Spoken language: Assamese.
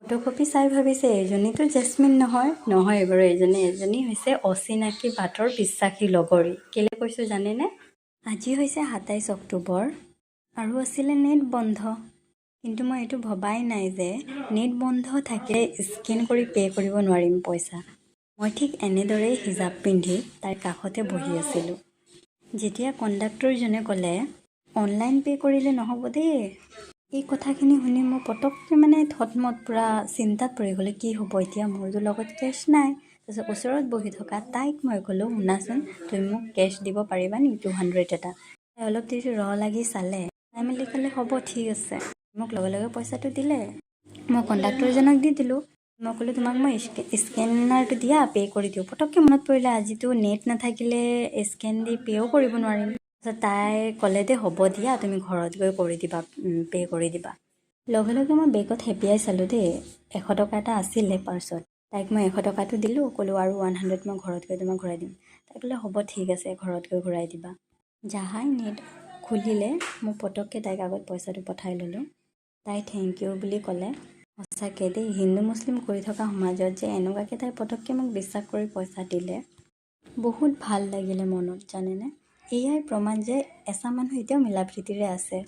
ফটোকপি চাই ভাবিছে এইজনীতো জেচমিন নহয়। নহয় বাৰু, এইজনী এজনী হৈছে অচিনাকি বাটৰ বিশ্বাসী লগৰী। কেলৈ কৈছোঁ জানেনে? আজি হৈছে 27 অক্টোবৰ আৰু আছিলে নেট বন্ধ। কিন্তু মই এইটো ভবাই নাই যে নেট বন্ধ থাকিলে স্কেন কৰি পে' কৰিব নোৱাৰিম পইচা। মই ঠিক এনেদৰেই হিজাব পিন্ধি তাইৰ কাষতে বহি আছিলোঁ, যেতিয়া কণ্ডাক্টৰজনে ক'লে, "অনলাইন পে' কৰিলে নহ'ব দেই।" এই কথাখিনি শুনি মই পটককৈ মানে থতমত, পূৰা চিন্তাত পৰি গ'লোঁ। কি হ'ব এতিয়া? মোৰতো লগত কেছ নাই। তাৰপিছত ওচৰত বহি থকা তাইক মই ক'লোঁ, "শুনাচোন, তুমি মোক কেছ দিব পাৰিবা নেকি 200 এটা?" তাই অলপ দেৰি ৰ লাগি চালে। চাই মেলি ক'লে, "হ'ব, ঠিক আছে।" মোক লগে লগে পইচাটো দিলে। মই কণ্ডাক্টৰজনক দি দিলোঁ। মই ক'লোঁ, "তোমাক মই স্কেনাৰটো দিয়া, পে' কৰি দিওঁ।" পটককৈ মনত পৰিলে, আজিতো নেট নাথাকিলে স্কেন দি পে'ও কৰিব নোৱাৰিম। তাৰপিছত তাই ক'লে দে, "হ'ব দিয়া, তুমি ঘৰত গৈ কৰি দিবা, পে' কৰি দিবা।" লগে লগে মই বেগত হেপিয়াই চালোঁ দেই, 100 টকা এটা আছিলে পাৰ্চত। তাইক মই 100 টকাটো দিলোঁ। ক'লোঁ, "আৰু 100 মই ঘৰত গৈ তোমাক ঘূৰাই দিম।" তাই ক'লে, "হ'ব, ঠিক আছে, ঘৰত গৈ ঘূৰাই দিবা।" যাহাই নেট খুলিলে, মই পটককৈ তাইক আগত পইচাটো পঠাই ল'লোঁ। তাই thank U বুলি ক'লে। সঁচাকৈ দেই, হিন্দু মুছলিম কৰি থকা সমাজত যে এনেকুৱাকৈ তাই পটককৈ মোক বিশ্বাস কৰি পইচা দিলে, বহুত ভাল লাগিলে মনত, জানেনে? এয়াই প্ৰমাণ যে এচাম মানুহ এতিয়াও মিলা প্ৰীতিৰে আছে।